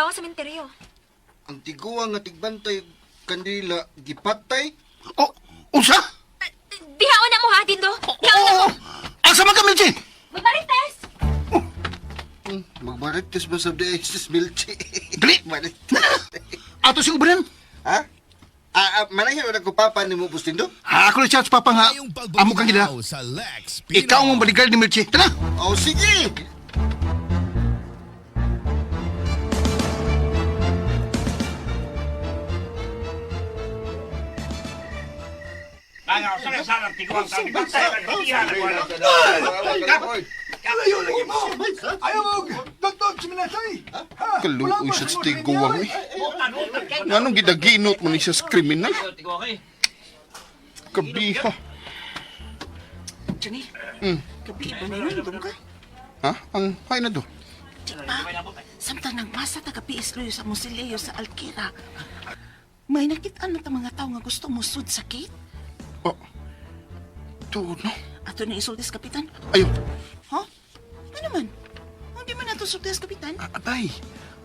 nagtrabaho sa menteryo. Ang tiguang nga tigbantay kandila gipatay. Oh, unsa? Dihaon na mo ha, Dindo. Dihaon na Oo, mo. asa man ka, Melchi? Magmarites! Magmarites ba sa di sis Milchi? Dali. Marites. Ato siyang ubanan. Ha? Manahin na ko papa ni mo Bustindo? Ha, ako na siya sa papa nga. Ngayong Amo kang gila. pagbulinaw sa Lex Pinoy. Ikaw ang bodyguard ni Melchi. Tara! Oh, sige. Ayaw lagi mo! Ayaw mo! Dagdag si Minasay! Kaluoy sa tiguang eh. Nganong gidaginot mo ni siya sa kriminal? Kabiha. Johnny, gabi ba na yun? Dum ka? Ha? Ang hay na do. Di ba? Samtang nagmasa ta gabi isloyo sa musileo sa Alkira. May nakitaan na ta mga tao nga gusto musud sa gate. Oh. Tuod no. Ato na isultis, Kapitan. Ayo. Ha? Ano man? Hindi man nato sultis, Kapitan. Abay.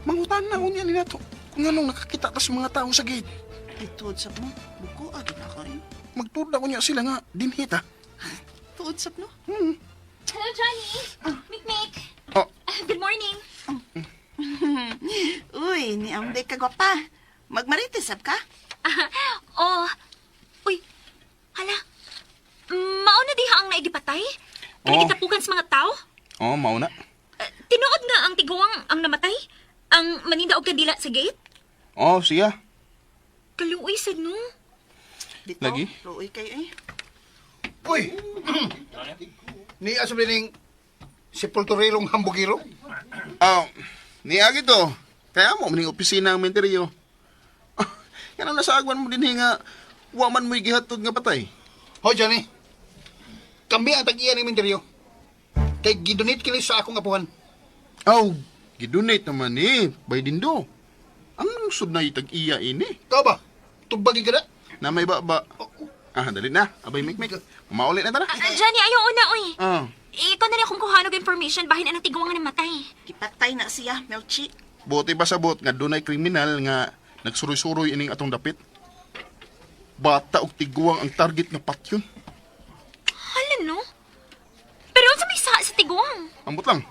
Mangutan na unya ni nato. Kung anong nakakita ta sa mga tao sa gate. Ay, tuod sab mo. Buko, agad na kayo. Magtuod na unya sila nga dinhit ha. Tuod sab no? Hello, Johnny. Mikmik. Oh, Good morning. Uy, ni Amday ka gwapa. Magmarites sab ka? Oh. Uy. Hala. Mauna diha ang naigipatay? Oo. Kaya gitapukan sa mga tao? oh mauna. Tinuod nga ang tiguang ang namatay? Ang maninda og kandila sa gate? Oh, siya. Kaluoy sad no. Dito, Lagi? Luoy kayo eh. Uy! Ni asa ba ning sepulturerong hambugiro? Oh, niagi to. Kaya mo maning opisina ang menteryo. Yan ang nasa agwan mo din nga wa man mo'y gihatod nga patay. Ho, Johnny. Kami ang tag-iya ni Minteryo. Kay gidonate kini sa akong apuhan. Aw, gidonate naman eh, bay dindo. Ang lungsod na itag-iya ini. Ikaw ba? Tubagin ka na? Na may baba. Ah, dali na. Abay, mikmik. Mauli na tara. Johnny, ayaw una oy. Ah, Ikaw na rin akong kuhanog information bahin anang tiguang nga namatay. Gipatay na siya, Melchi. buti pa sabot nga dunay kriminal nga nagsuroy-suroy ining atong dapit. Bata og tiguang ang target nga patyon. Hala no. Pero unsa may sa tiguang? Ambot lang.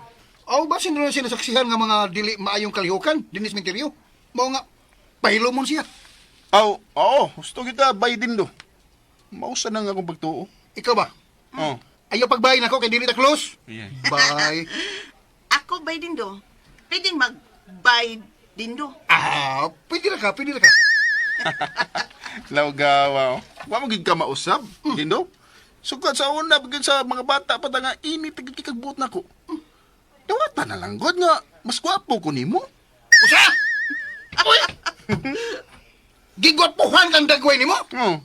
Aw, ba sino na sila saksihan nga mga dili maayong kalihukan dinis Minteryo? Mao nga, pahilomon siya. Aw, oo, gusto kita bay dindo. Mausa na nga akong pagtuo. Ikaw ba? Oh. Ayaw pagbayin ako kay dili ta close. Yeah. Bye. Ako bay dindo. Pwedeng mag-buy dindo. Ah, pwede na ka, pwede na ka. Lawgawa. Wa mo gid ka mausab, Dindo. Sugod sa una bigyan sa mga bata pa ta nga init gid kay kagbuot nako. Dawata na lang god nga mas gwapo ko nimo. Usa! Uy! Gigwapuhan kang dagway nimo? Oh,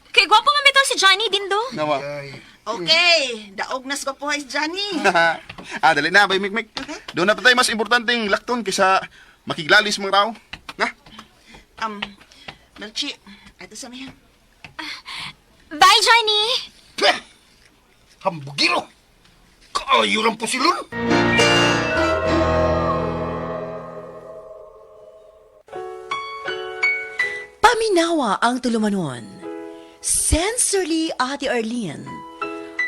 Kay gwapo man bitaw si Johnny Dindo. nawa. Ay, Okay, daog na sa gwapuhay si Johnny. Ah, dali na, bay mikmik. Doon na pa tayo mas importanteng lakton kaysa makiglalis mga tao. Na? Melchi, ato sa miya. Bye, Johnny. Peh! Hambugiro! Kaayo lang po silon! Paminawa ang tulumanon. Sensorly Ate Arlene.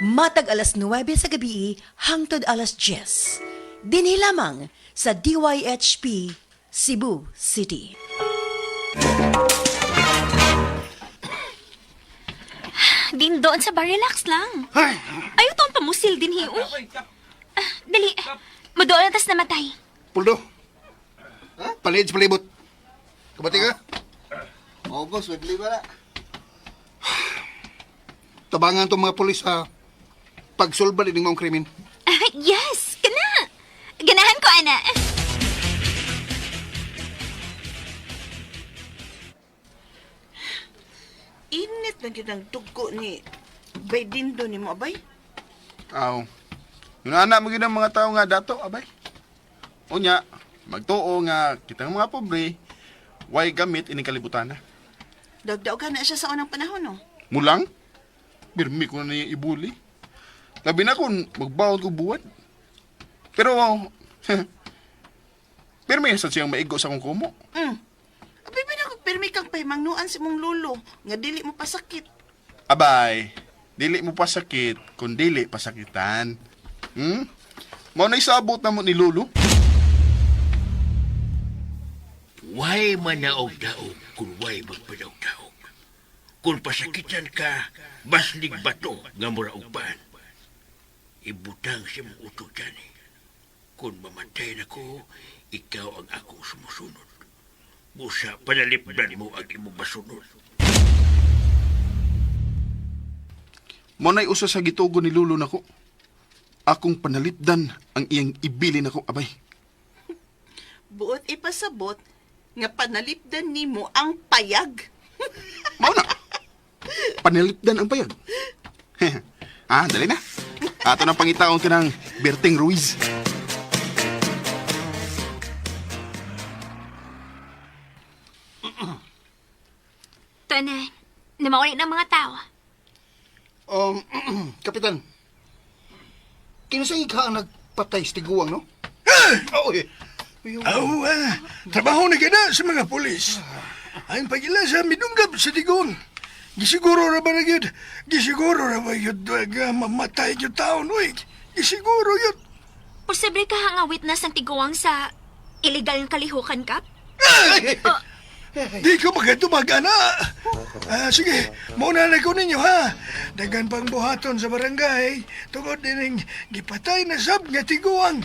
Matag alas 9 sa gabi hangtod alas 10. Dinhi lamang sa DYHP Cebu City. Dindo, sa bar, relax lang. Ay, Ayaw tong pamusil din hi, uy. Dali. Madoon na tas namatay. Puldo. Palid sa palibot. Kabati ka? Oh, boss, may ba na? Tabangan tong mga pulis sa pagsulbad ining maong krimen. Yes, kana. Ganahan ko, ana. Init na gyud ang dugo ni Bay Dindo ni mo, abay. Aw. Yun ana mo gyud ang mga tao nga dato, abay. Unya, magtuo nga kitang mga pobre way gamit ining kalibutan na. Dagdaogan na siya sa unang panahon, no? Mulang? Birmi ko na niya ibuli. Labi na kung magbawon ko buwan. Pero, Pero may sad siyang maigo sa akong kumo. Abi ba na kung pirmi kang pahimangnuan si mong lulo nga dili mo pasakit. Abay, dili mo pasakit kung dili pasakitan. Mao na isabot na mo ni Lolo. Why manaog-daog kung why magpadaog-daog? Kung pasakitan ka, baslig bato nga muraugpan. Ibutang si mong utog dyan eh. Kung mamatay na ko, ikaw ang akong sumusunod. Busa, panalipdan mo ang imong masunod. Mao na'y usa sa gitugo ni Lolo nako. Akong panalipdan ang iyang ibili nako, abay. Buot ipasabot nga panalipdan nimo ang payag. Mao na. Panalipdan ang payag. Dali na. Ato nang pangitaon ka ng Berting Ruiz. Tuan, namauli ng mga tao. Kapitan, kinsa ka ang nagpatay sa tiguang, no? Oo, eh. Aw, trabaho na gina sa mga pulis. Ang pagila sa midunggab sa digong. Gisiguro ra ba na gyud? Gisiguro ra ba gyud nga mamatay gyud taon uy? Gisiguro gyud. Posible ka nga witness ng tiguang sa illegal nga kalihukan, Kap? Di ko makatubag ana. Sige, muna na ko ninyo ha. Dagan pang buhaton sa barangay tungod dining gipatay na sab nga tiguang.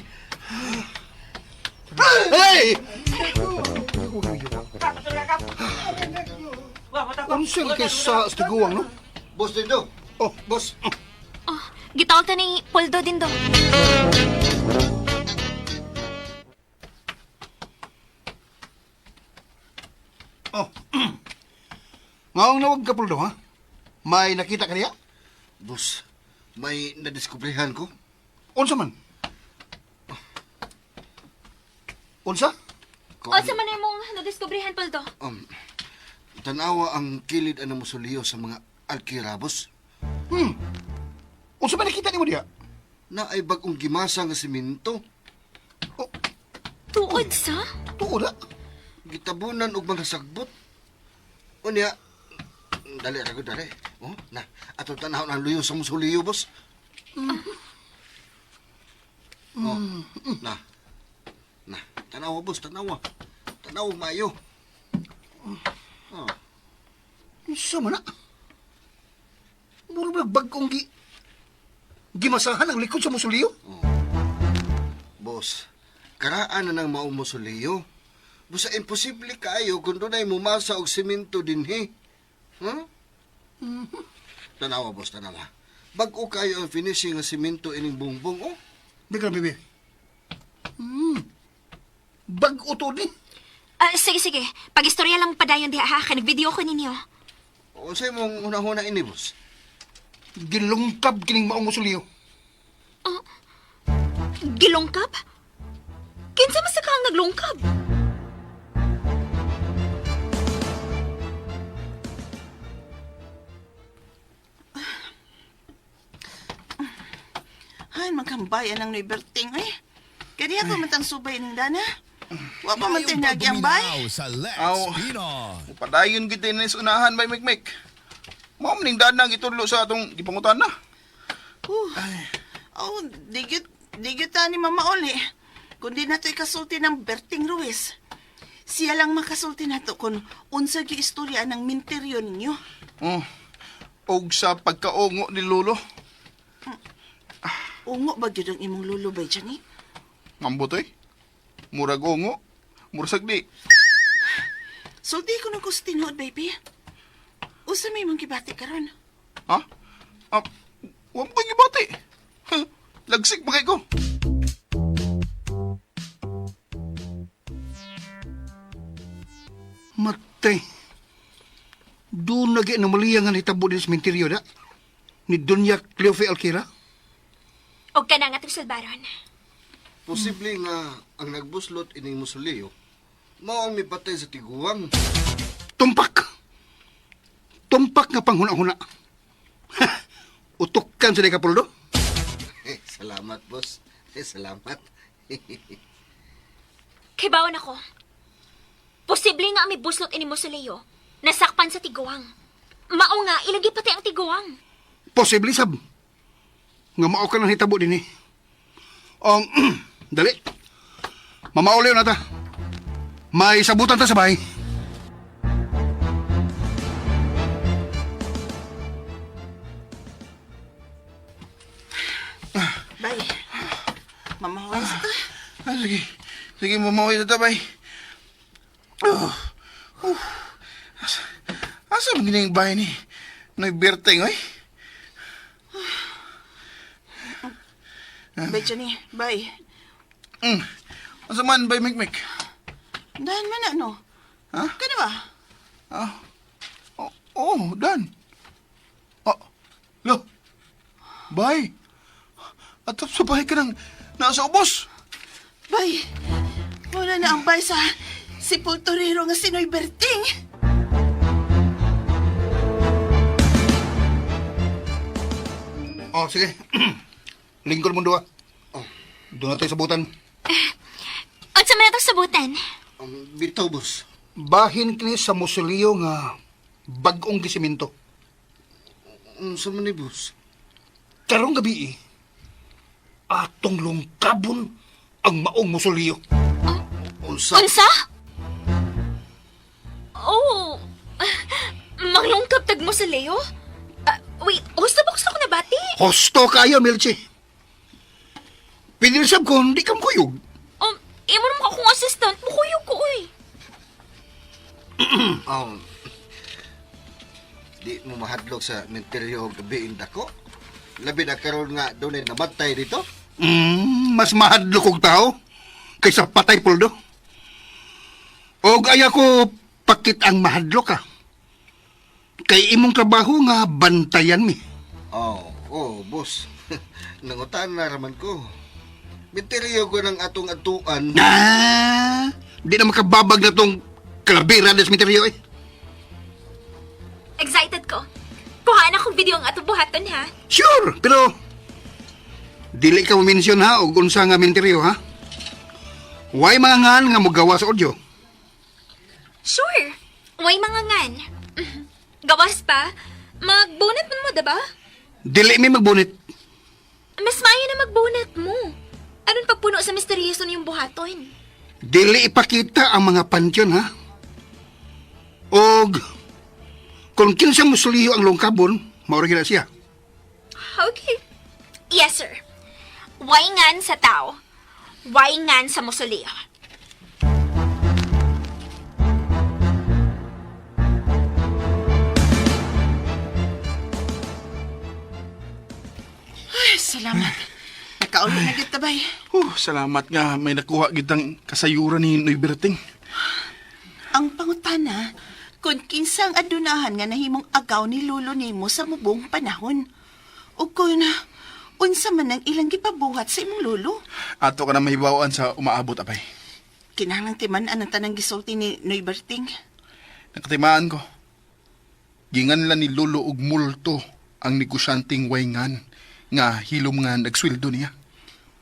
Hey! Unsa kay sa tiguang, no? Boss Dindo. Oh, Boss. Oh, gitawag ta ni Poldo din do. Oh. Ngaong nawag ka, Puldo, ha? May nakita ka niya? Boss, may nadiskubrehan ko. Unsa man? Unsa? O sa man imong nadiskubrehan, Poldo? Tanawa ang kilid ang musuliyo sa mga alkirabos. Unsa man nakita nimo diha? Na ay bagong gimasa nga simento. Oh, Tuod sa? tuod ha? Gitabunan og mga sagbot. Unya, dali ra ko dali. Oh, na atong tanaw ang luyo sa musuliyo, boss. Oh, na. Na, tanawa boss, tanawa. Tanawa maayo. Oh, Unsa man na? Mura ba bagong gimasahan ang likod sa musuliyo? Boss, karaan na ng maong musuliyo. Busa imposible kaayo kung dunay mumasa og simento dinhi. Huh? Tanawa, boss, tanawa. Bag-o kayo ang finishing nga simento ining bungbong, oh. Di ka na, bebe. Bag-o to ni. Sige, sige. Pag-istorya lang padayon diha ha. Kay nag-video ko ninyo. Unsay mong hunahuna ini, boss? Gilungkab kining maong musuliyo. Gilongkap? Kinsa man sa ka ang naglungkab? Hay, maghambayan ang Berting eh. Kaniya pa man tang subay ning dana. Wa pa man tay nagyambay. Sa Lex Aw. Pinon. Padayon gid din sa unahan bay Mikmik. Mao man ning dana gitudlo sa atong gipangutan na. Oh, digyot digyot ta ni Mama Oli. Kundi nato ikasulti ng Berting Ruiz. Siya lang makasulti nato kung unsa gi istorya ng minteryo ninyo. Oh. Og sa pagkaungo ni Lolo. Ungo ba gyud ang imong lulo bay Johnny? Ambot eh. Murag ungo. Murag di. Sulti ko nung tinuod, baby. Usa may imong gibati karon. Ha? Ah, wa mo ko'y gibati. Huh, lagsik ba kay ko? Matay. Doon na anomalya nga nitabo din sa menteryo da. Ni Dunya Cleofe Alquira. Og ka na nga itong salbaron. Posible nga ang nagbuslot ining musuliyo mao ang mipatay sa tiguang. Tumpak! Tumpak nga panghuna-huna. Utukan sa ka, Puldo. Eh, salamat, boss. Eh, salamat. Kay bawon ako. Posible nga ang may buslot ini mausoleo. Nasakpan sa tiguang. Mao nga, ilagi pati ang tiguang. Posible sab. Nga mao ka nang hitabo dinhi. Dali. Mamauliw na ta. May sabutan ta sa bahay. Bay. Mamahuway sa ta. Ah, sige. Sige, mamawi na tabay. Oh. Oh. Asa, asa man gini ang bahay ni Noy Berting, oy? Bay, Johnny. Bay. Asa man, bay Mikmik? Dahan man na, no? Ha? Kano ba? Ah. Oh, oh, Dan. Oh, lo. Bay. Atop sa bahay ka nang nasa ubos. Bay. Wala na ang bay sa sepulturero nga si Noy Berting. Oh, sige. Lingkod mo duha. Oh. Doon na tayo sabutan. Unsa man atong sabutan? Bitaw, boss. Bahin kini sa musulio nga bag-ong gisiminto. Unsa man ni, boss? Karong gabi eh, atong lungkabon ang maong musulio. Unsa? Unsa? Oh, manglungkap tag mausoleo? Ah, wait, gusto ba gusto ko na bati? Hosto kayo, Milchi. Pinilisab ko, hindi ka kuyog. Imo naman akong assistant, mukuyog ko, uy. Di mo mahadlok sa menteryo gabi dako. Labi na karon nga dunay namatay dito. Mas mahadlok og tao kaysa patay puldo. Og ayaw ko pakit ang mahadlok ka. Kay imong trabaho nga bantayan mi. Oh, oh, boss. Nangutan na raman ko. Menteryo ko ng atong atuan. Na, di na makababag na tong kalabira des misteryo eh. Excited ko. Kuhaan akong video ang atong buhaton, ha? Sure, pero dili ka mo-mention ha og unsa nga misteryo ha. Why mga ngan nga mogawa sa audio? Sure. Way mga ngan. Gawas pa. Magbunat man mo, diba? Dili mi magbunit. Mas maayo na magbunat mo. Aron pagpuno sa misteryoso niyong buhaton? Dili ipakita ang mga pansyon ha. Og kung kinsa musuliyo ang lungkabon, mao ra gid na siya. Okay. Yes, sir. Way ngan sa tao. Way ngan sa musoleo. Ay, salamat. Nakauli na kita, bay. Oh, salamat nga may nakuha gitang kasayuran ni Noy Berting. Ang pangutana, kung kinsang adunahan nga nahimong agaw ni lolo nimo sa mubong panahon. O kung unsa man ang ilang gipabuhat sa imong lolo. Ato ka na mahibawan sa umaabot, abay. Kinahanglang timan-an ang tanang gisulti ni Noy Berting. Nakatimaan ko. Ginganlan ni Lolo og multo ang negosyanteng wayngan nga hilom nga nagsweldo niya.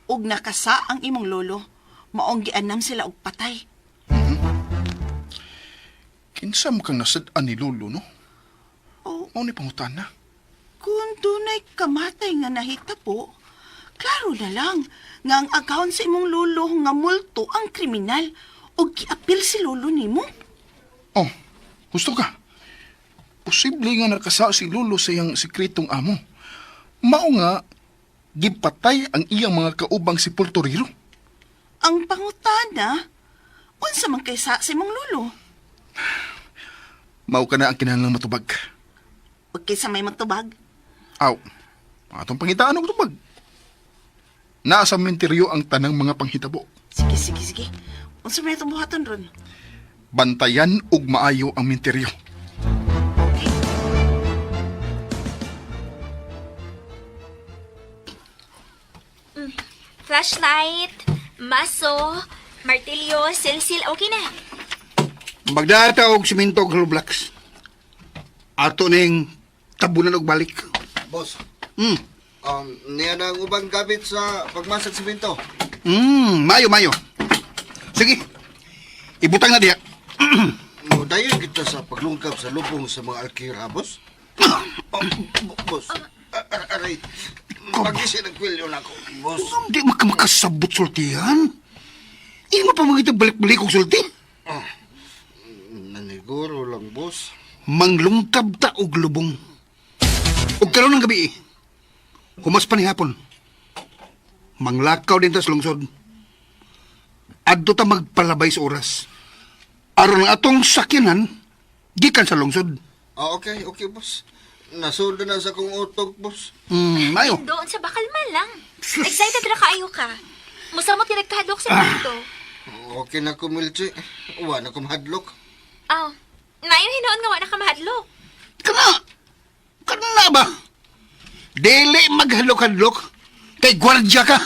Ug nakasa ang imong lolo, maong gianam sila og patay. Kinsa mo kang nasad-an ni Lolo, no? O Mao ni pangutana. kung dunay kamatay nga nahitabo, klaro na lang nga ang agawon sa imong lolo nga multo ang kriminal ug giapil si lolo nimo. Oh, gusto ka. Posible nga nakasa si Lolo sa iyang sikretong amo. Mao nga, gipatay ang iyang mga kaubang si Pulturiro. Ang pangutana, unsa man kay sa imong lolo? Mao ka na ang kinahanglang matubag. Ug kinsa may magtubag? Aw, atong pangitaan og tubag. Naa sa menteryo ang tanang mga panghitabo. Sige, sige, sige. Unsa may itong buhaton ron? Bantayan og maayo ang menteryo. Okay. Flashlight, maso, martilyo, silsil, okay na. Magdata og simento og hollow blocks. Ato ning tabunan og balik. Boss, Mm. Niya na ang ubang gamit sa pagmasag simento. Mayo mayo. Sige. Ibutang na diha. Mudayon kita sa paglungkab sa lubong sa mga alkira, boss. Oh, boss. Aray. Pagisi ng kwilyo na ako, boss. Hindi man ka makasabot sultihan. Imo pa mga balik-balik og sulti. Naniguro lang, boss. Manglungkab ta og lubong. Og karon ng gabi, humas pa ni hapon. Manglakaw din ta sa lungsod. Adto ta magpalabay sa oras. Aron ang atong sakyanan, gikan sa lungsod. Ah, okay, okay, boss. Nasulod na sa akong utok, boss. Ayo. Doon sa bakal man lang. Excited ra kaayo ka. Musamot ka nagkahadlok sa dito. Okay na ko, Milchi. Wa na ko mahadlok. Aw, nayo hinoon nga wa na ka mahadlok. Kana! Kana ba? Dili maghadlok-hadlok. Kay gwardya ka.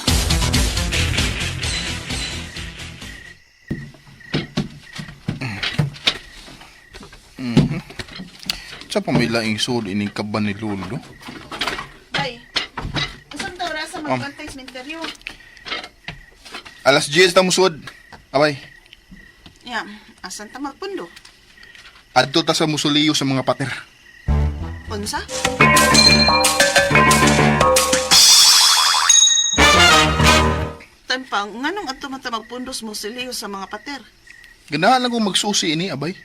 Sa pa may laing sul ining kaban ni Lolo. Bay, usan daw ra sa magkantay sa minteryo? Alas 10 ta musod. Abay, Ya, asan ta magpundo? adto ta sa musuliyo sa mga pater. Unsa? Tanpang, nganong adto man ta magpundo sa mausoleo sa mga pater? Ganahan lang kong magsusi ini, abay.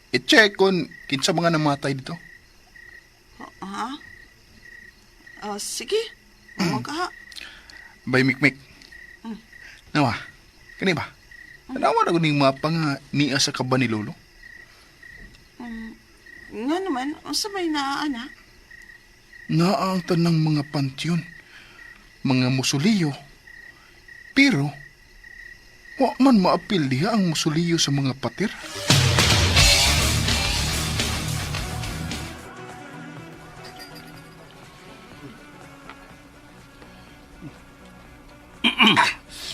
I-check kung kinsa mga namatay dito. Ha? Ah, sige. Magkaha. Abay, mikmik. Nawa, kani ba? Nawa na ko ning mapa nga niya sa kaban ni Lolo. Nga naman, unsa may naa na? Naa ang tanang mga pantiyon, mga musuliyo. Pero, wa man maapil diha ang musuliyo sa mga pater.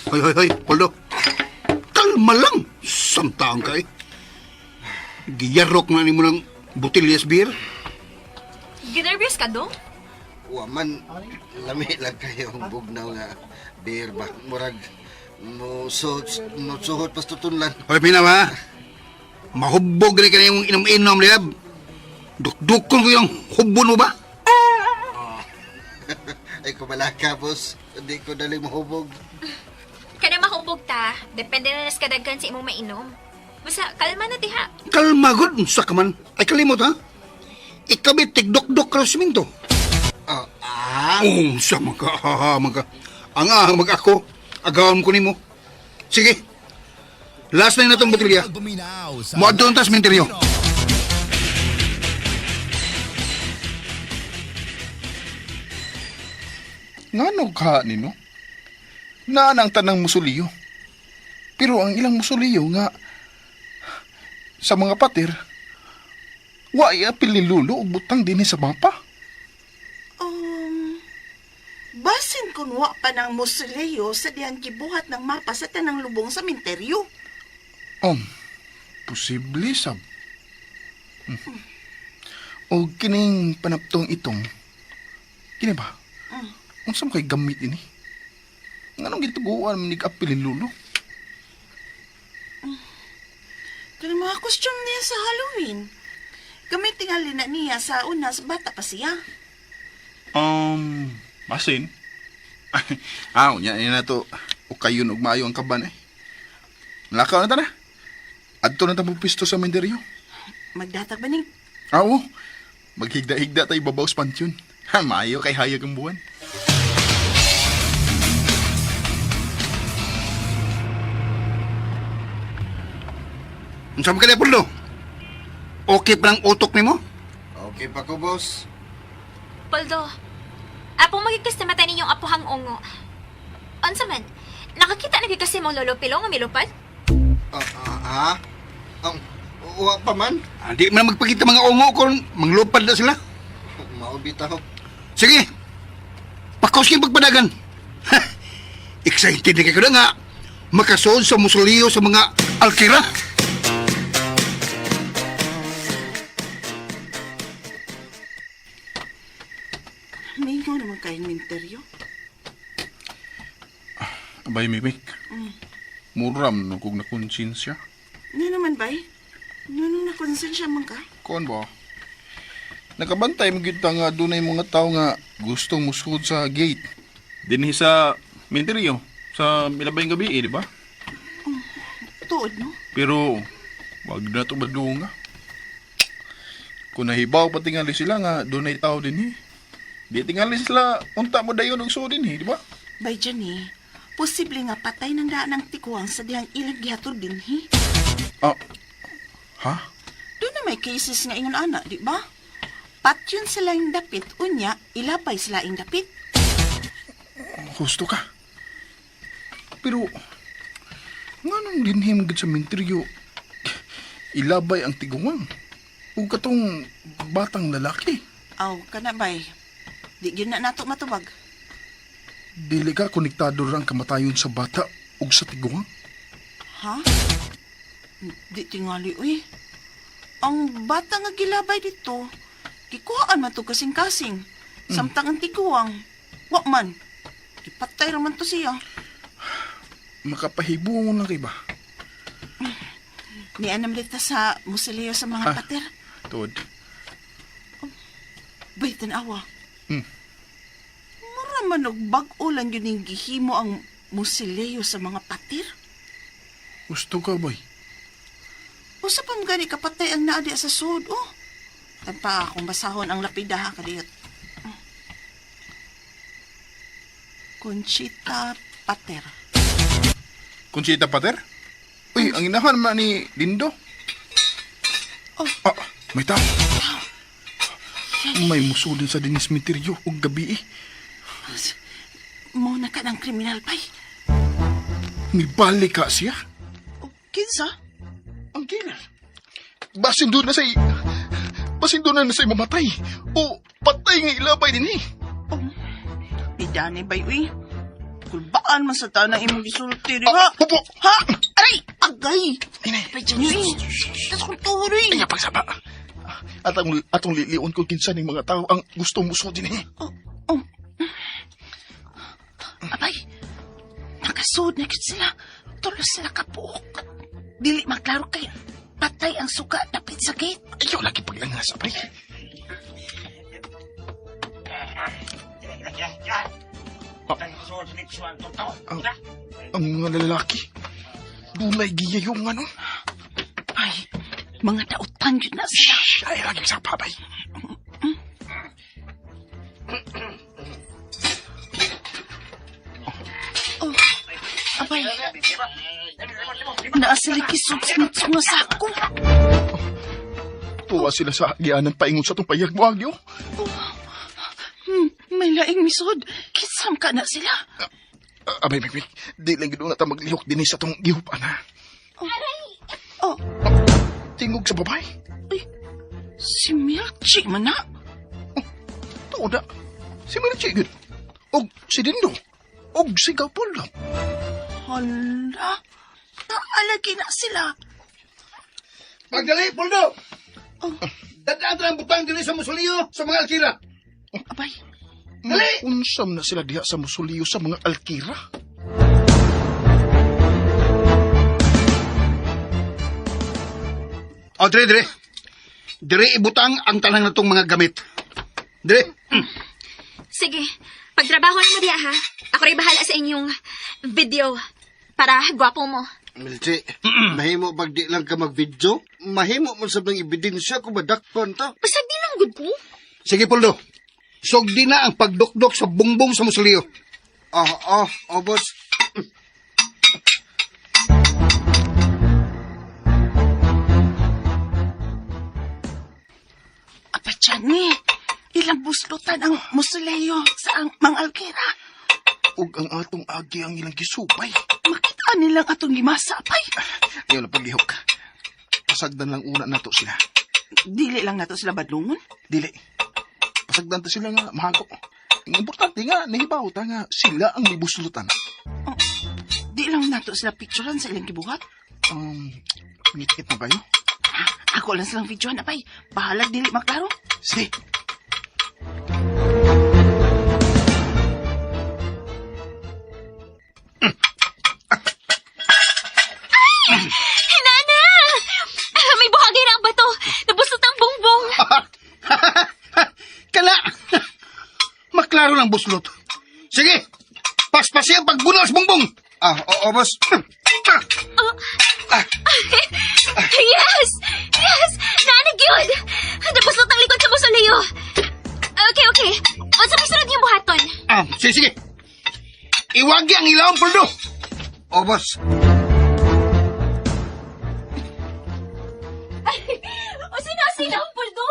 Hoy, hoy, hoy, Poldo. Kalma lang. Samtaang ka eh. Giyarok na nimo ng botilyas beer. Ginervyos ka dong? Wa man, lami lang kayo ang bugnaw nga beer ba. Murag, musuhot pas tutunlan. Hoy, pinaw ha. Mahubog rin ka na yung inom-inom, liab. Dukdukon ko yung hubon mo ba? Ay, kumalaka, boss. Hindi ko dali mahubog. Kana mahubog ta, depende na nas kadaghan sa imong mainom. Basta kalma na diha. Kalma gud, unsa ka man. Ay kalimot ha. Ikaw ba tigdok-dok ka sa simento? Ah, ah? Oh, sa mga ha, mga. Ang ahang mag ako. Agawan ko nimo. Sige. Last na natong botilya. Moadto ta sa sementeryo. Ngano ka nino? Naa na ang tanang musuliyo. Pero ang ilang musuliyo nga sa mga pater, wa iapil ni Lolo og butang dinhi sa mapa. Basin kung wa pa ng mausoleo sa diyang gibuhat ng mapa sa tanang lubong sa minteryo. Posible sab. O kining panaptong itong, kini ba? Unsa man kay gamit ini? Nganong gituguan man nig-apil ni Lolo? Kanang mga costume niya sa Halloween. Gamit tingali na niya sa unas bata pa siya. Basin. Unya ni na to. Ukayon og maayo ang kaban eh. Lakaw na ta na. Adto na ta mo pisto sa menderyo. Magdatag ba ning Oo. Maghigda-higda tayo babaw sa pansyon. Ha, maayo kay hayag ang buwan. Unsa man ka Poldo? Okay pa ang utok nimo? Okay pa ko, boss. Poldo, apong magikas na mata ninyong apuhang ungo. Unsa man, nakakita na gyud kasi mong lolo Pilo nga milupad? Ah, ah, ha? Wa pa man. Hindi man magpakita mga ungo kung manglupad na sila. Maubitaw. Sige. Pakos kayong pagpadagan. Ha, excited na kayo na nga. Makasood sa musuliyo sa mga alkira. Mingaw naman kayong minteryo? Abay, Mimik. Muram no kung nakonsensya. man bay? Nunong na konsensya man ka? Kuan ba? Nakabantay mo gyud ta nga dunay mga tao nga gustong musud sa gate. Dinhi sa Minteryo sa milabayng gabi, eh, di ba? Tuod, no? Pero wag na to badunga. Kung nahibaw pa tingali sila nga dunay tao dinhi. Di tingali sila unta mo dayon og suod dinhi, di ba? Bay Johnny, posible nga patay ng daan ang tikuang sa dihang ilang gihatod dinhi. Ah. Ha? Doon na may cases nga ingon ana, di ba? Patyon sila yung dapit, unya, ilapay sila yung dapit. Husto ka. Pero nganong dinhi mo gid sa minteryo ilabay ang tiguang ug katong batang lalaki? Aw, kana bay. Di yun na nato matubag. Dili ka konektado ra ang kamatayon sa bata ug sa tiguang. Ha? Di tingali, uy. Ang bata nga gilabay dito, gikuhaan man to kasing-kasing. Samtang ang tiguang. Wa man. Ipatay raman to siya. Makapahibuong lang kay ba? Nianam dito sa musileo sa mga Ah. pater. Tuod. Bay, tanawa. Hmm. Mura man og bag-o lang yun yung gihimo ang musileo sa mga pater. Gusto ka bay? Usa pa man gani kapatay ang naa diha sa sud, oh. Tagpa akong basahon ang lapida ha kadiyot. Conchita Pater. Conchita Pater? Uy, ang inahan man ni Dindo. Oh. Ah, may tao. May musulin sa dinis misteryo ug gabi eh. Mo na ka ng kriminal bay. Mibalik ka siya. Oh, kinsa? Ang killer. Basin doon na say... Basin doon na say mamatay. O patay nga ilabay din eh. Oh. Bidani bay uy. Kulbaan man sa tanang imong gisulti di ha. Ah, Hupo! Ha? Aray! Agay! Inay. Bay dyan uy. Tas kong tuhod uy. Ay, pagsaba. At ang atong lilion kung kinsa ning mga tao ang gusto muso din eh. Oh, oh. Abay, nakasud na gyud sila. Tulos sila kapuok. Dili maklaro kay patay ang suka dapit sa gate. Ayaw lagi paglangas, abay. Ah, ang mga lalaki, dunay giyayong ano. Ay, mga dautan yun na sila. Shh, ay lagi sa pabay. Oh, abay. Naa sila kisog sa mga sako. Tuwa sila sa gianan paingon sa itong payag mo, Agyo. May laing misod. Kisam ka na sila. Ah, abay, abay, di lang ganoon na ta maglihok din sa itong gihupan, ha. Oh, Tingog sa babae. ay, si Milchi man na. Tuod na. Si Melchi, gud. Og si Dindo. Og si Gapolo. Hala, naalagi na sila. Pagdali, Poldo! Oh. Dadaan ang butang dili sa musuliyo sa mga alkira. Abay, Dali! Unsam na sila diha sa musuliyo sa mga alkira. O, dire, dire. Dire ibutang ang tanang natong mga gamit. Dire. Sige, pagtrabaho na mo diya ha. Ako rin bahala sa inyong video para gwapo mo. Milchi, mahimo pag di lang ka mag-video? Mahimo man sa mga ebidensya kung madakpan ta. Basta di lang good ko. Sige, Poldo. Sugdi na ang pagdukdok sa bungbong sa musuliyo. Oh, oh, oh, boss. Apa, Johnny, ilang buslutan ang musuleyo sa ang mga alkira. Ug ang atong agi ang ilang gisupay. Makita nilang atong gimasa, apay. Ayaw na paglihok. Pasagdan lang una nato sila. Dili lang nato sila badlungon. Dili. Pasagdan ta sila nga mahago. Ang importante nga, nahibaw ta nga sila ang mibuslutan. Di lang nato sila picturean sa ilang gibuhat. Ngit-ngit mo kayo? Ha, ako lang silang videoan, apay. Bahalag dili maklaro. Sige. Nana! ng buslot. Sige! Paspasi ang pagbunal sa bungbong! Ah, oo, boss. Yes! Yes! Naanag yun! Nabuslot ang likod sa musoleo. Okay, okay. Unsa may sunod niyong buhaton? Ah, sige, sige. Iwagi ang ilawang puldo. Oo, boss. O sino sino ang puldo?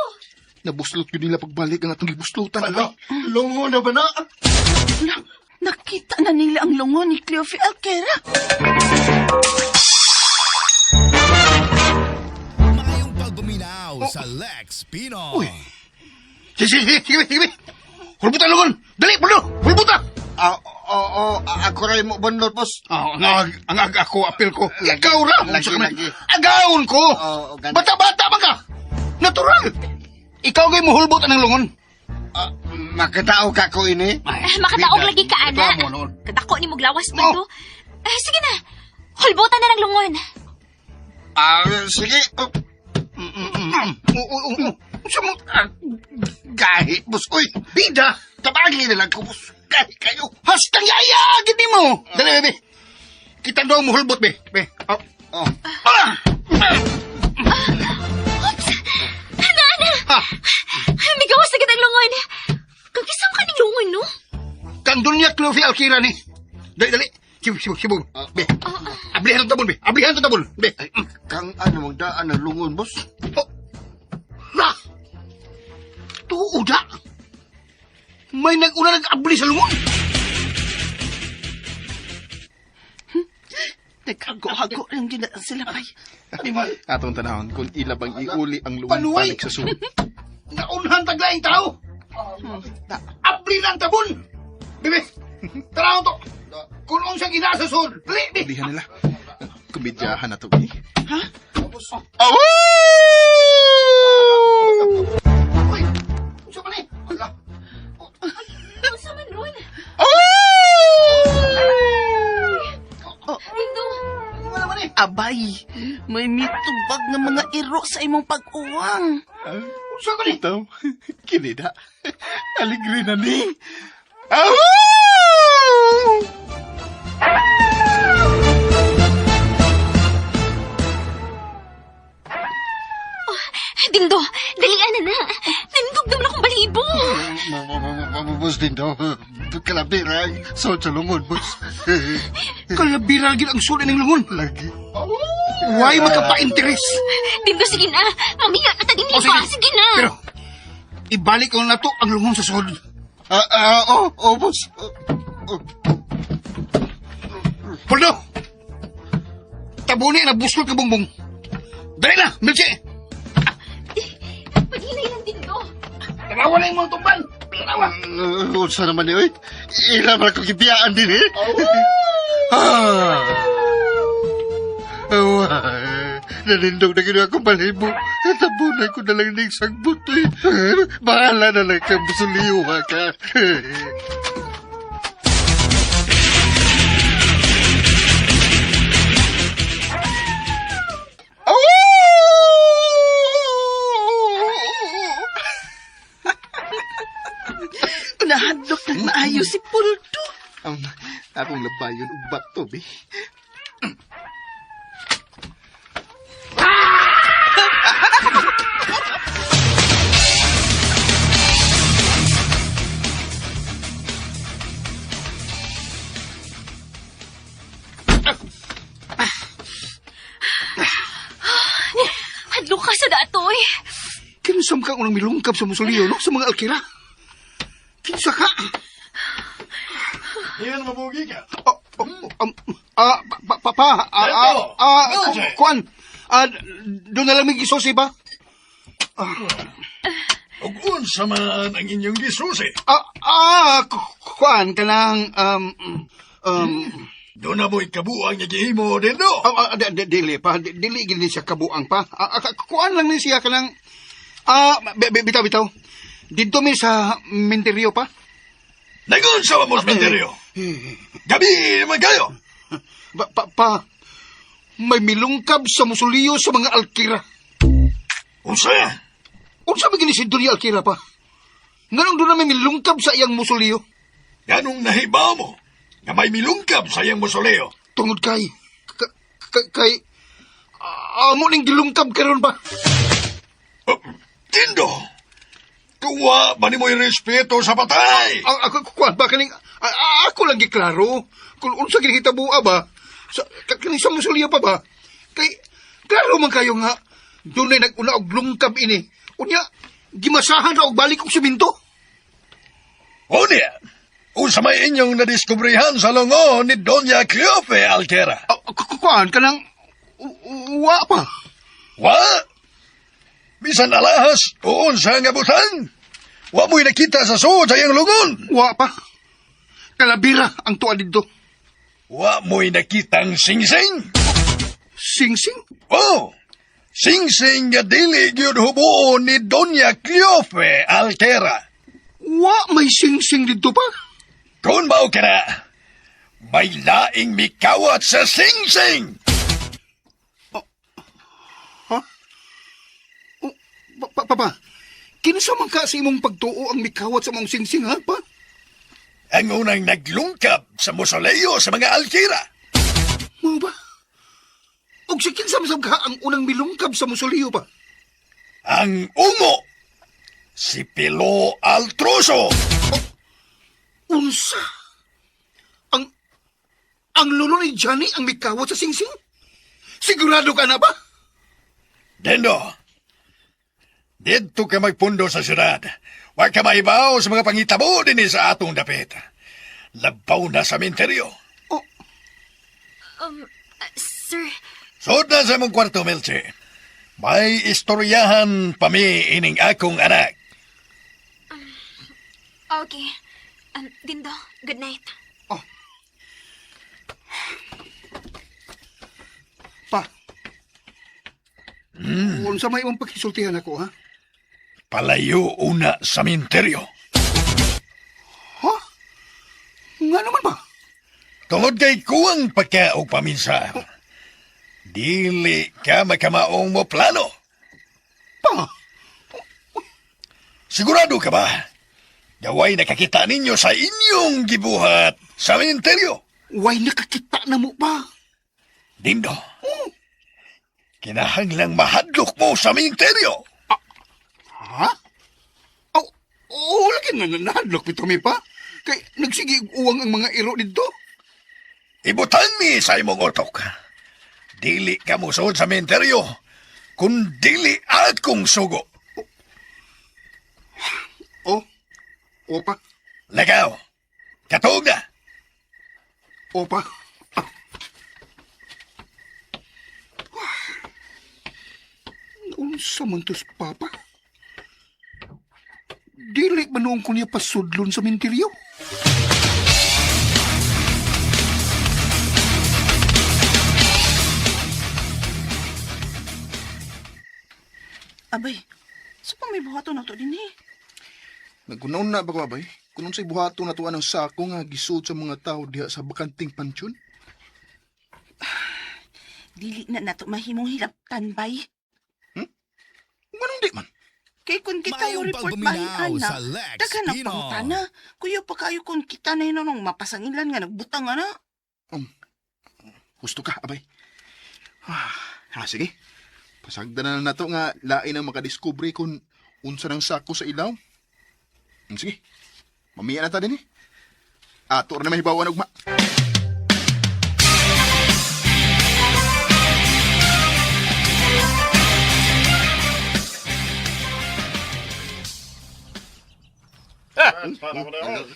Nabuslot yun nila pagbalik ang atong gibuslutan. Ala, lungo na ba na? Na, nakita na nila ang lungo ni Cleofe Alquera. Maayong pagbuminaw sa Lex Pino. Uy. Sige, sige, sige, sige. Hulbutan lungon. Dali, puldo. Hulbuta. Ah, oo, ako rin mo bunlot, boss. Ah, ang ag ako, apil ko. Ikaw ra. Lagi, lagi. Agawon ko. Oo, gani. Bata-bata man ka. Natural. Ikaw gay muhulbot ang lungon. Ah, makatao ka ko ini. Eh, makataog lagi ka, ana. Bitaw mo, noon. Kadako ni Muglawas ba to? Eh, sige na. Hulbutan na ng lungon. Ah, sige. Oh, Oo, oo, oo. Unsa mo? ah, gahi, boss. Uy, Bida. tabagi na lang ko, boss. Gahi kayo. Hastang yaya, gid mo. Dali, bebe. Kita daw muhulbot, be. Be. Oh. Oh, Ah! Oops! Ana, ana! Ah! Migawas na gid ang lungon. Kagisang ka ning lungon, no? Kang dunya Clofi Alkira ni. Dali, dali. Sibog, sibog, sibog. Be. Ablihan ang tabon, be. Ablihan ang tabon, be. kang ano mong daan ang lungon, boss. Oh. Na! Tuo da! May nag-una nag-abli sa lungon. Naghago-hago lang yun na sila bay. Animal, Atong tanahon kung ila bang iuli ang lungon Panuway! balik sa sulod. Naunhan taglaing tao. Abli na ang tabon. Bebe, tara to. Kung unsang ina sa sud. Dali, be. Ulihan nila. Kumedyahan na to, eh. Ha? Awu! Uy, unsa man ni? Ala. Unsa man ron? Oh, Dindo. Ano naman ni? abay, may mitubag nga mga iro sa imong pag-uwang. Unsa man ni? Ito, kinida. Aligre na ni. Awu! Dindo, dalian na na. Nandugdom na akong balibo. Boss din daw. Kalabira, so sa lungon, boss. Kalabira gid ang suli ng lungon. Lagi. Why magkapa-interes? Dindo, sige na. Mamiya na ta din O, pa. Sige na. Pero, ibalik ko na to ang lungon sa sod. Ah, ah, oh, oh, boss. Oh, oh. Poldo! Tabuni na buslot ka bungbong. Dali na, Milche! Paghinay lang, Dindo. Tanawa na yung mga tumban! Tanawa! Unsa naman ni, oy? Ila man ko gibiyaan din, eh. Ah. Awa, nalindog na ginawa akong balibo. Tabunan ko na lang ng sagbot, eh. Bahala na lang ka, busuliyo ka. Nahadlok ng maayo si Pulto. Akong labayon og bato, be. Hadlok ka sa dato, eh. Kinsam ka unang milungkab sa musuliyo, no? Sa mga alkira. Kinsa ka? Iyan mabugi ka. Oh, oh, ah, pa, pa, pa, ah, ah, ah, kuan. Ah, doon na lang may gisosi ba? Ug unsa man ang inyong gisusi. Ah, ah, kuan, kanang, Doon na mo'y kabuang nga gihimo dindo. Ah, ah, dili pa, dili gid ni siya kabuang pa. Ah, ah, kuan lang ni siya kanang ah bitaw bitaw. Didto mi sa minteryo pa. Nagun sa mo sa menteryo. Gabi naman kayo. Pa, pa, pa, may milungkab sa musuliyo sa mga alkira. Unsa? Unsa man gini si Donya Alkira pa? Nganong doon na may milungkab sa iyang musuliyo? Ganong nahibaw mo nga may milungkab sa iyang musoleo. Tungod kay kay amo ning gilungkab karon ba? Oh, Dindo, tuwa ba ni mo'y respeto sa patay? Ang ako kuan ba kaning ako lang giklaro kung unsa ginahitaboa ba sa kaning sa musoleo pa ba? Kay klaro man kayo nga dunay nag-una og lungkab ini. Unya gimasahan ra og balik og simento. Unya, unsa may inyong nadiskubrehan sa lungo ni Doña Cleofe Altera? Kuan kanang wa pa. Wa? Bisan alahas o unsa nga butang? Wa mo'y nakita sa suod sa iyang lungon. Wa pa. Kalabira ang tuwa didto. Wa mo'y nakitang singsing. Singsing? Oh, singsing nga dili gyud hubuon ni Doña Cleofe Altera. Wa may singsing didto pa. Kung mao ka na, may laing mikawat sa singsing. Oh, papa, kinsa man ka sa imong pagtuo ang mikawat sa mong singsing ha pa? Ang unang naglungkab sa musoleo sa mga Alkira. Mao ba? Og si kinsa man sab ka ang unang milungkab sa musoleo pa? Ang ungo, si Pilo Altroso. Unsa? Ang lolo ni Johnny ang mikawat sa singsing? Sigurado ka na ba? Dendo, didto ka magpundo sa syudad. Wa ka maibaw sa mga pangitabo dinhi sa atong dapit. Labaw na sa minteryo. Oh, Sir, Sud na sa imong kwarto, Melche. May istoryahan pa mi ining akong anak. Okay. Dindo, good night. Pa. Unsa may imong pagkisultihan ako ha? Palayo una sa minteryo. Ha? Nga naman ba? Tungod kay kuwang pagka og paminsa. Dili ka makamaong mo plano. Pa, Sigurado ka ba? Gaway nakakita ninyo sa inyong gibuhat sa minteryo. way nakakita na mo ba? Dindo, kinahanglang mahadlok mo sa minteryo. Ha? Oh, oh, lagi na nahadlok pito mi pa. Kay nagsige uwang ang mga iro didto. Ibutang ni sa imong utok. Dili ka musuod sa minteryo, kung dili akong sugo. Oh, opa, Lagaw, katuog na. Opa. Ah. Unsa man tos papa? Dili man noong ko niya pasudlon sa minteryo. Abay, so pa may buhaton na to din eh. Nagkunaon na ba ko abay? Kung unsay buhaton na tuwa ng sako nga gisuot sa mga tao diha sa bakanting pansyon? Dili na nato mahimong hilabtan, bay. Nganong di man? Kay kung kita Maayong yung report pagpaminaw bahin ana, sa Lex daghan ang Pino. pangutana. Kuya pa kayo kung kita na yun anong mapasangilan nga nagbutang ana. Gusto ka, abay. Ah, sige. Pasagdan na lang nato nga lain ang makadiskubre kung unsa ng sako sa ilaw. Sige. Mamiya na ta din eh. Ato ra na mahibawan ugma.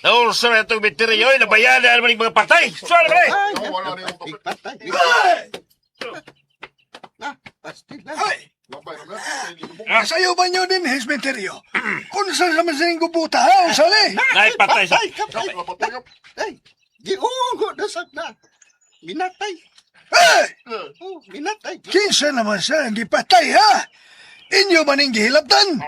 Naulsa na itong misteryo, nabayanan naman yung mga patay. Sorry, pre! Ay! Sayo ba nyo din, Hesmenterio? Kung saan sa masing gubuta, ha? Sali! Naipatay sa... Ay, giungo na sa na. Minatay. Ay! Oh, minatay. Kinsa naman sa ang gipatay, ha? Inyo man ang gihilabtan?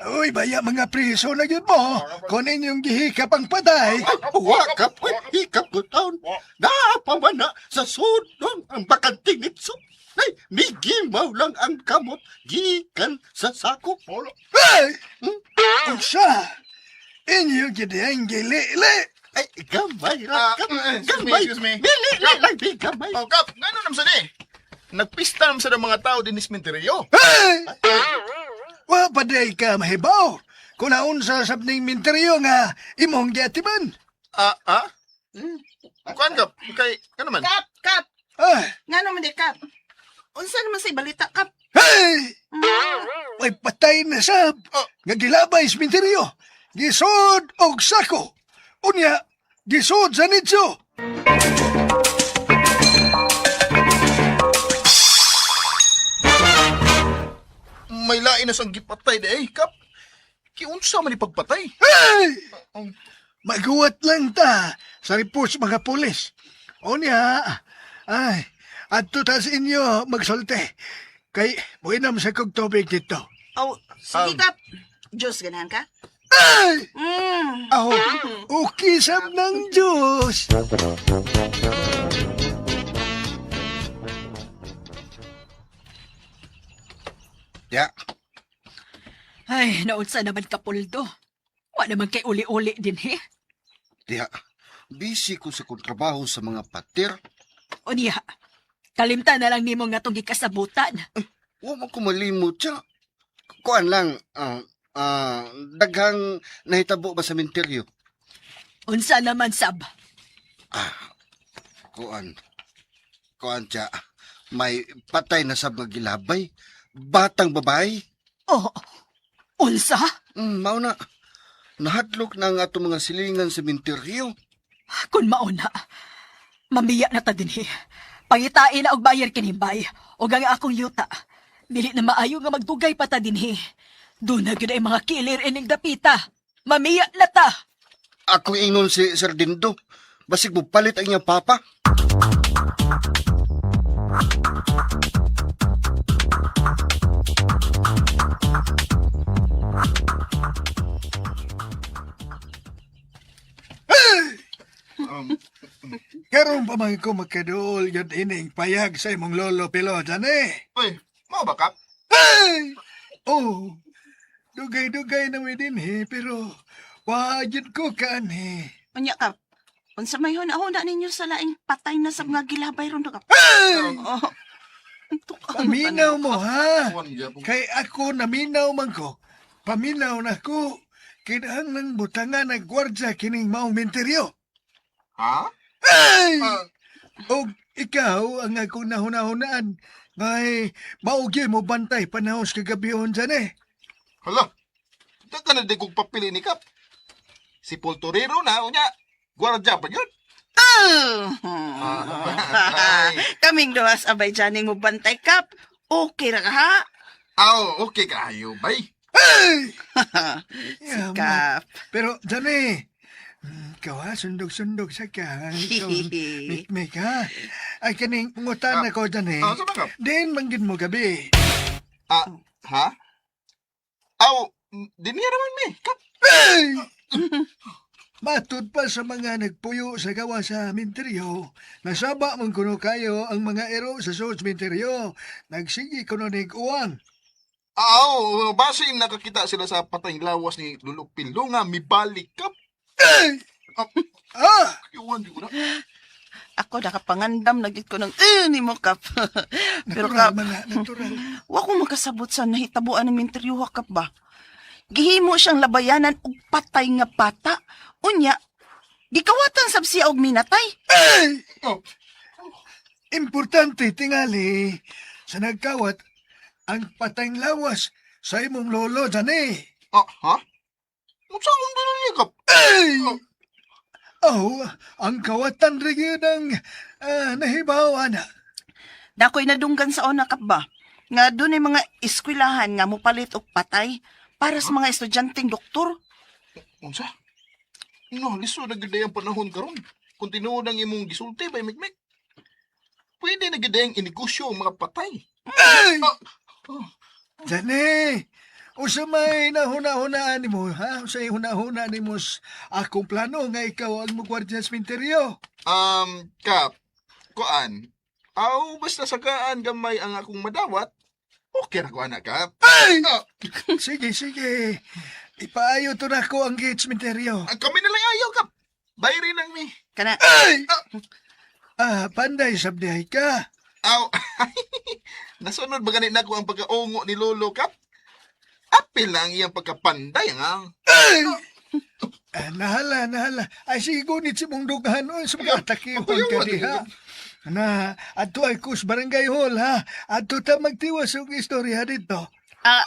Uy, baya mga priso na gyud mo. Kung inyong gihikap ang patay. Wa ka po, hikap ko taon. Napawana sa sudong ang bakanting nitso. Ay, migimaw lang ang kamot gikan sa sako. Ay! Unsa? Inyo gid ang gilili. Ay, gamay ra, Ah, kap. excuse me, Gamay. excuse me. Dili, lang, di, gamay. Oh, Kap, ngano naman sa ni? Nagpista naman sa mga tao din ismenteryo. Hey! Wa pa day ka mahibaw. Kung naunsa sa ning minteryo nga imong giatiman. Ah, ah? Kuan, Kap? Kay, ano man? Kap, Kap. Ah, Nga naman di, Kap. Unsa naman sa balita, Kap? hey! Way patay na sab. Oh. Nga gilabay sa minteryo. Gisod og sako. Unya, gisod sa nitso. May lain na sang gipatay di eh, Kap. Kiunsa man ni pagpatay? Hey! Ang Maguwat lang ta sa report sa mga pulis. Unya, ay, adto ta sa inyo magsulte. Kay, muinam sa kog tubig dito. Oh, sige, Kap. Diyos, ganahan ka? Ay! Mm. Aw, okay sab ng Diyos. Ya, Ay, naunsa naman ka, Poldo. Wa naman kay uli-uli din, he. Diha, busy ko sa kong trabaho sa mga patir. O niya, kalimtan na lang nimo nga tong gikasabutan. Wa man ko malimot siya. Kuan lang, daghang nahitabo ba sa minteryo? Unsa naman, sab. Ah, kuan. Kuan siya. May patay na sa mga gilabay. Batang babae. Oh, unsa? Mao na. Nahadlok na ang ato mga silingan sa minteryo. Kun mauna, mamiya na ta dinhi. Pangitain na og bayar kinimbay, og ang akong yuta. Dili na maayo nga magdugay pa ta dinhi. Doon na gyud ay mga kilir ining dapita. Mamiya na ta. Akong ingnon si Sir Dindo. Basig mo palit ang iyang papa. Karon pa man ko magkaduol yun ining payag sa imong lolo pilo dyan eh. Uy, mao ba, Kap? Ay! Oh, dugay-dugay na mi din eh, pero wajid ko kaan eh. Unya, Kap. Unsa may huna-huna ninyo sa laing patay na sa mga gilabay ron, Kap? Ay! Oh. Tukang Paminaw mo ha. Kuan gyapon. Kay ako naminaw man ko. Paminaw na ko. Kinahanglang butangan ang gwardya kining maong minteryo. Ha? Ay! Ah, Og ikaw ang akong nahuna-hunaan. Ngay, maugi mo bantay panahon sa kagabihon dyan eh. hala. Daga na di kong papili ni Kap. Si Poltorero na, unya. Guardia pa yun. Ah. Kaming duhas abay dyan mo bantay, Kap. Okay ra ka, ha? Aw, okay kayo, bay. Ay! Si Yeah, Kap. Pero, Johnny, ikaw ha, sundog-sundog sa ka. Ikaw, mikmik ha. Ay, kaning pangutan Ah, ako, Johnny. ah, sa mga? Din, manggid mo gabi. Ah, ha? Aw, di niya naman mi, Kap. Ay! Matud pa sa mga nagpuyo sa gawa sa minteryo, nasaba man kuno kayo ang mga ero sa sulod sa minteryo. Nagsige kuno nig uwang. Aw, basin nakakita sila sa patay lawas ni Lolo Pilo nga mibalik, Kap. Ay! Ah, Ah! iwan di ko na. Ako nakapangandam na gid ko ng eh ni mo, Kap. Pero Natural Kap, man na, natural. wa ko makasabot sa nahitabuan ng minteryo ha, Kap ba. Gihimo siyang labayanan og patay nga bata. Unya, gikawatan sab siya og minatay. Ay! Oh, Importante tingali sa nagkawat ang patayng lawas sa imong lolo Johnny. ah, ha? Unsaon ba niya, Kap? Ay! Oh, ang kawatan rin yun ang nahibaw, ana. Dakoy nadunggan sa una, Kap ba. Nga doon ay mga eskwelahan nga mopalit og patay para sa mga estudyanteng doktor. Unsa? No, liso na gyud ang panahon karon. Kung tinuod ang imong gisulti bay mikmik. Pwede na gyud ang inegosyo ang mga patay. Ay! Ah, Johnny, usa may nahuna-hunaan nimo, ha? Usa may hunahuna nimo akong plano nga ikaw ang mugwardya sa minteryo. Kap, kuan. Aw, basta sakaan gamay ang akong madawat. Okay ra ko ana, Kap. Ay! Ah, Sige, sige. Ipaayo to na ko ang gate sa minteryo. ang kami na lang ayaw, Kap. Bayri lang ni. Kana, Ay! Ah, panday sabdihay ka. Aw, nasunod ba ganit nako ang pagkaungo ni Lolo, Kap? Apil lang iyang pagkapanday, nga. Ay! Ah, nahala, nahala. Ay, sige, gunit si mong dughan. Oy, sa mga atakiwan ka diha. Na, adto ay kus barangay hall, ha? Adto ta magtiwas og istorya dito.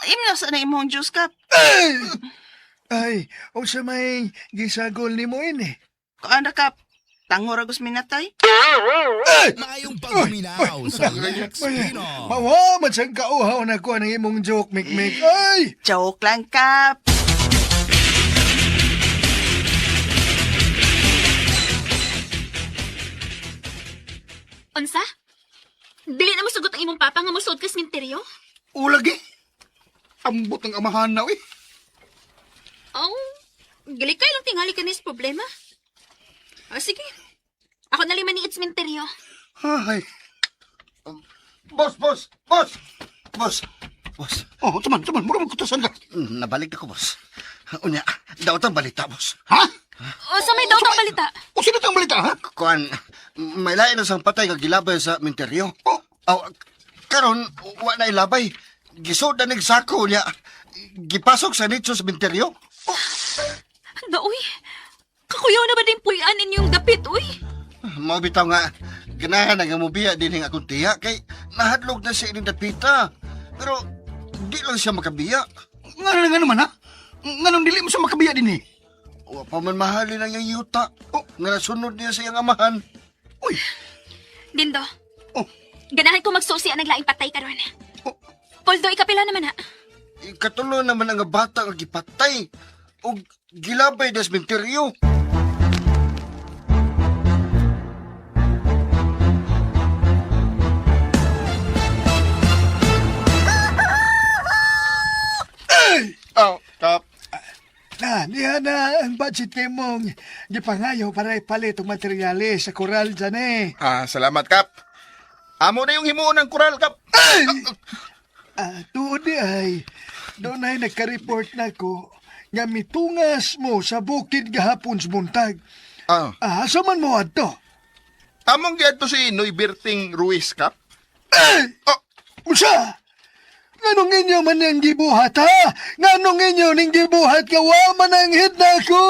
Imno sa na imong juice, Kap. Ay! Ay, o sa may gisagol ni mo ini. Kuan ra, Kap. Tangor agus minatay. Ay! Maayong pagpaminaw sa Lex Pinoy. Mawa, man siyang kauhaw na ko ang imong joke, Mikmik. Ay! Joke lang, Kap. Unsa? Dili na mosugot ang imong papa nga mosuod ka sa minteryo? Ulagi. Ambot ng amahan na, eh. Oh, gilikay lang tingali ka nis problema. O sige. Ako na lima ni it's minteryo. Ay. Boss, boss, boss! Boss, boss. Oh, tuman, tuman. Mura magkutasan ka. Nabalik ako, boss. Unya, daot ang balita, boss. Ha? O sa may daw tang balita. O sino tang balita, ha? Kuan, may lain na sang patay nga gilabay sa minteryo. Oh. Aw, karon wa na ilabay. Gisod na sako niya. Gipasok sa nitso sa minteryo. Daoy. Kakuyaw na ba din puyan inyong dapit, uy? Mao bitaw nga ganahan nga mobiya dinhi ang akong tiya kay nahadlok na siya ining dapita. Pero di lang siya makabiya. Nga na nga naman, ha? Nga nang dili mo siya makabiya din, eh. Wa pa man mahalin ang iyang yuta. Oh, nga nasunod niya sa iyang amahan. Uy, Dindo. Oh. Ganahan ko magsusi ang naglaing patay karon. Oh. Poldo, ikapila naman ha. Ikatulo naman ang bata nga gipatay og gilabay das minteryo. Aw, Kap. Na, niya na ang budget kay mong gipangayo para ipalit og materyales sa koral dyan eh. Ah, salamat, Kap. Amo na yung himuon ng kural, Kap. Ay! Ah, tuod di ay, doon ay nagka-report na ko nga mitungas mo sa bukid gahapon sa buntag. Ah, Ah, asa man mo adto? among giadto si Noy Berting Ruiz, Kap. Ay! Oh, Usa! Nganong inyo man ang gibuhat, ha? Nganong inyo ning gibuhat ka, wa man ang hit na ko!